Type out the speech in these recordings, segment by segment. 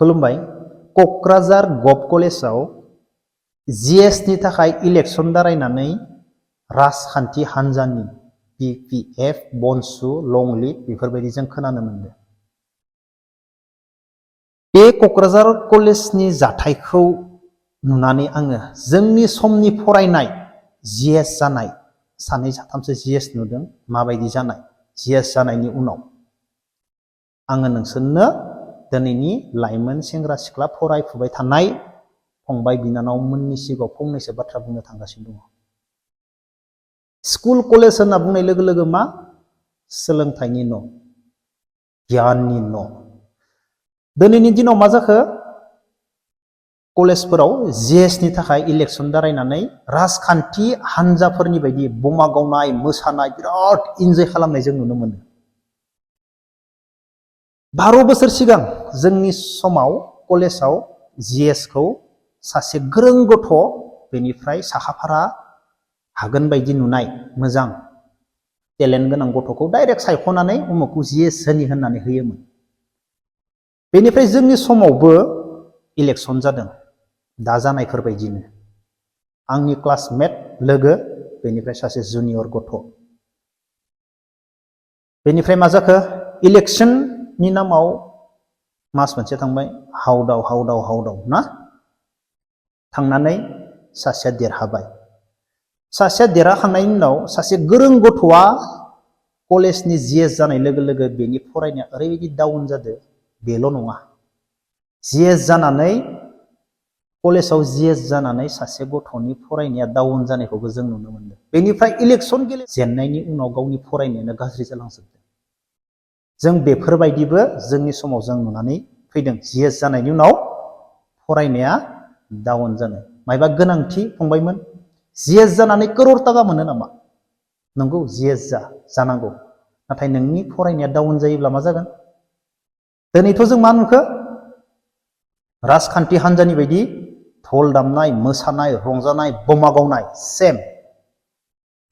खुलुमबाय क'क्राझार गभ कलेजाव GS नि थाखाय इलेक्सन दारायनानै राजखान्थि हान्जानि BPF, बनसु, लंलिट बेफोरबायदि जों खोनानो मोनदों। बे क'क्राझार कलेजनि जाथायखौ नुनानै आङो जोंनि समनि फरायनाय GS जानाय सानै साथामसो GS नुदों माबायदि जानाय GS जानायनि उनाव आङो नोंसोरनो दिनैनि लाइमोन सेंग्रा सिख्ला फरायफुबाय थानाय फंबाय बिनानावमोननि सिगाङाव फंनैसो बाथ्रा बुंनो थांगासिनो दङ। स्कुल कलेज होनना बुंनाय लोगो लोगो मा सोलोंथाइनि न', गियाननि न'। दिनैनि दिनाव मा जाखो कलेजफोराव GS नि थाखाय इलेक्सन दारायनानै राजखान्थि हान्जाफोरनि बायदि बमा गावनाय मोसानाय बिराद इन्जय खालामनाय जों नुनो मोनो। 12 बोसोर सिगां जोंनि समाव कलेजाव GS खौ सासे गोरों गथ' बेनिफ्राय साखाफारा हागोन बायदि नुनाय मोजां टेलेन्ट गोनां गथ'खौ डाइरेक्ट सायख'नानै उमुखखौ GS होनि होननानै होयोमोन। बेनिफ्राय जोंनि समावबो इलेक्सन जादों दा जानायफोर बायदिनो। आंनि क्लासमेट लोगो बेनिफ्राय सासे जुनियर गथ'। बेनिफ्राय मा जाखो इलेक्सननि नामाव मास मोनसे थांबाय हावदाव ना थांनानै सासेया देरहाबाय। सासेया देरहाखांनायनि उनाव सासे गोरों गथ'आ कलेजनि GS जानाय लोगो लोगो बेनि फरायनाया ओरैबायदि डाउन जादों। बेल' नङा GS जानानै कलेजाव GS जानानै सासे गथ'नि फरायनाया डाउन जानायखौबो जों नुनो मोनदों। बेनिफ्राय इलेक्सन जेननायनि उनाव गावनि फरायनायानो गाज्रि जालांजोबदों। जों बेफोरबायदिबो जोंनि समाव जों नुनानै फैदों। GS जानायनि उनाव फरायनाया डाउन जानाय मायबा गोनांथि फंबायमोन GS जानानै करोड़ टाका मोनो नामा? नंगौ GS जानांगौ नाथाय नोंनि फरायनाया डाउन जायोब्ला मा जागोन? दिनैथ' जों मा नुखो राजखान्थि हान्जानि बायदि धल दामनाय मोसानाय रंजानाय बमा गावनाय सेम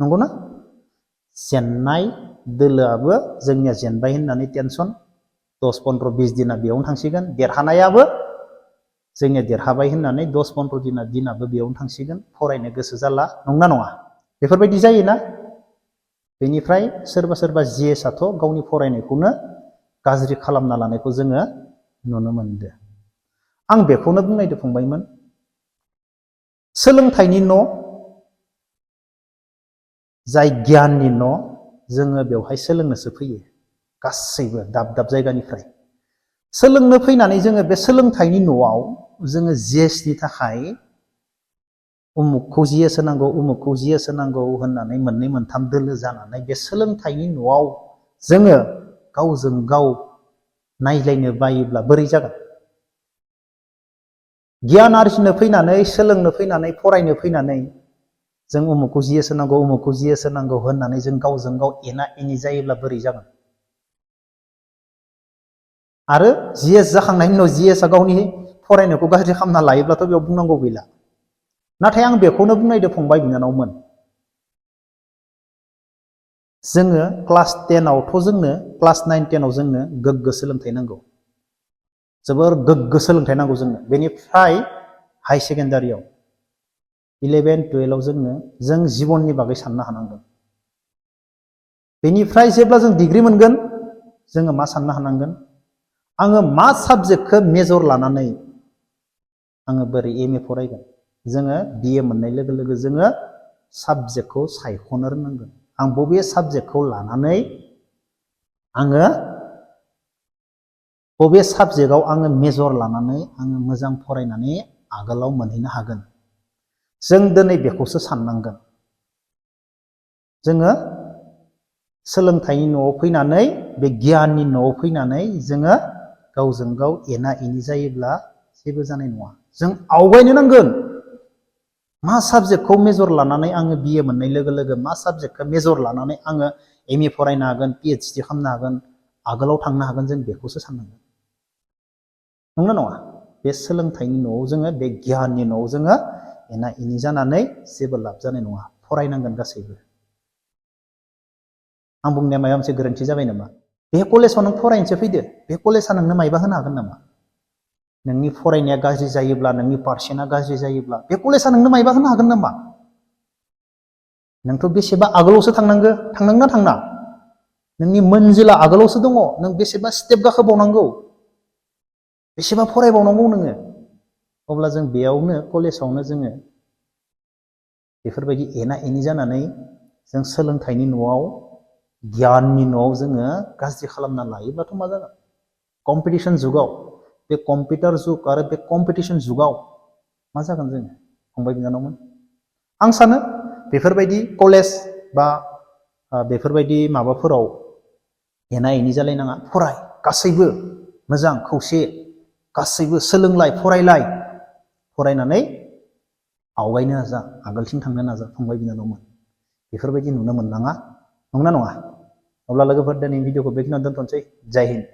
नंगौना? जेननाय दोलोआबो जोंनिया जेनबाय होननानै टेनसन 10-15-20 दिना बेयावनो थांसिगोन। देरहानायाबो जोंनिया देरहाबाय होननानै 10-15 दिनाबो बेयावनो थांसिगोन। फरायनो गोसो जाला नंना नङा? बेफोरबायदि जायोना? बेनिफ्राय सोरबा GS आथ' गावनि फरायनायखौनो गाज्रि खालामना लानायखौ जोङो नुनो मोनदों। आं बेखौनो बुंनायदो फंबायमोन सोलोंथाइनि न' जाय गियाननि न' जोङो बेवहाय सोलोंनोसो फैयो। गासैबो दाब दाब जायगानिफ्राय सोलोंनो फैनानै जोङो बे सोलोंथाइनि न'आव जोङो GS नि थाखाय उमुखखौ GS होनांगौ उमुखखौ GS होनांगौ होननानै मोननै मोनथाम दोलो जानानै बे सोलोंथाइनि न'आव जोङो गावजों गाव नायज्लायनो बायोब्ला बोरै जागोन? गियान आरजिनो फैनानै सोलोंनो फैनानै फरायनो फैनानै जों उमुखखौ GS होनांगौ उमुखखौ GS होनांगौ होननानै जों गावजों गाव एना एनि जायोब्ला बोरै जागोन? आरो GS जाखांनायनि उनाव GS आ गावनि फरायनायखौ गाज्रि खालामना लायोब्लाथ' बेयाव बुंनांगौ गैला। नाथाय आं बेखौनो बुंनायदो फंबाय बिनानावमोन जोङो क्लास 10 आवथ' जोंनो क्लास 9-10 आव जोंनो गोग्गो सोलोंथाइ नांगौ। जोबोर गोग्गो सोलोंथाइ नांगौ जोंनो। बेनिफ्राय हाई सेकेन्डारियाव 11-12 आव जों जिबननि बागै साननो हानांगोन। बेनिफ्राय जेब्ला जों डिग्री मोनगोन जोङो मा साननो हानांगोन? आङो मा साबजेक्टखौ मेजर लानानै आङो बोरै MA फरायगोन? जोङो BA मोननाय लोगो लोगो जोङो साबजेक्टखौ सायख'नो रोंनांगोन। आं बबे साबजेक्टखौ लानानै आङो बबे साबजेक्टआव आङो मेजर लानानै आङो मोजां फरायनानै आगोलाव मोनहैनो हागोन? जों दिनै बेखौसो साननांगोन। जोङो सोलोंथाइनि न'आव फैनानै बे गियाननि न'आव फैनानै जोङो गावजों गाव एना एनि जायोब्ला जेबो जानाय नङा। जों आवगायनो नांगोन। मा साबजेक्टखौ मेजर लानानै आङो BA मोननाय लोगो लोगो मा साबजेक्टखौ मेजर लानानै आङो MA फरायनो हागोन PhD खालामनो हागोन आगोलाव थांनो हागोन जों बेखौसो साननांगोन। नंगौना नङा? बे सोलोंथाइनि न'आव जोङो बे गियाननि न'आव जोङो एना एनि जानानै जेबो लाब जानाय नङा। फरायनांगोन गासैबो। आं बुंनाया माबा मोनसे गोरोन्थि जाबाय नामा? बे कलेजाव नों फरायनोसो फैदो। बे कलेजा नोंनो मायबा होनो हागोन नामा? नोंनि फरायनाया गाज्रि जायोब्ला नोंनि पार्सेन्टआ गाज्रि जायोब्ला बे कलेजआ नोंनो मायबा होनो हागोन नामा? नोंथ' बेसेबा आगोलावसो थांनांगोना थांना? नोंनि मोनजिला आगोलावसो दङ, नों बेसेबा स्टेप गाखोबावनांगौ, बेसेबा फरायबावनांगौ नोङो। अब्ला जों बेयावनो कलेजावनो जोङो बेफोरबायदि एना एनि जानानै जों सोलोंथाइनि न'आव गियाननि न'आव जोङो गाज्रि खालामना लायोब्लाथ' मा जागोन? कम्पिटिसन जुगाव, बे कम्पिउटार जुग आरो बे कम्पिटिसन जुगाव मा जागोन जोङो फंबाय बिनानावमोन? आं सानो बेफोरबायदि कलेज बा बेफोरबायदि माबाफोराव एना एनि जालायनाङा। फराय, गासैबो मोजां खौसे, गासैबो सोलोंलाय, फरायनानै आवगायनो नाजा, आगोलथिं थांनो नाजा फंबाय बिनानावमोन। बेफोरबायदि नुनो मोननाङा, नंना नङा? अब्ला लोगोफोर दिनै भिडिअखौ बेखिनियावनो दोनथ'नोसै। जय हिन्द।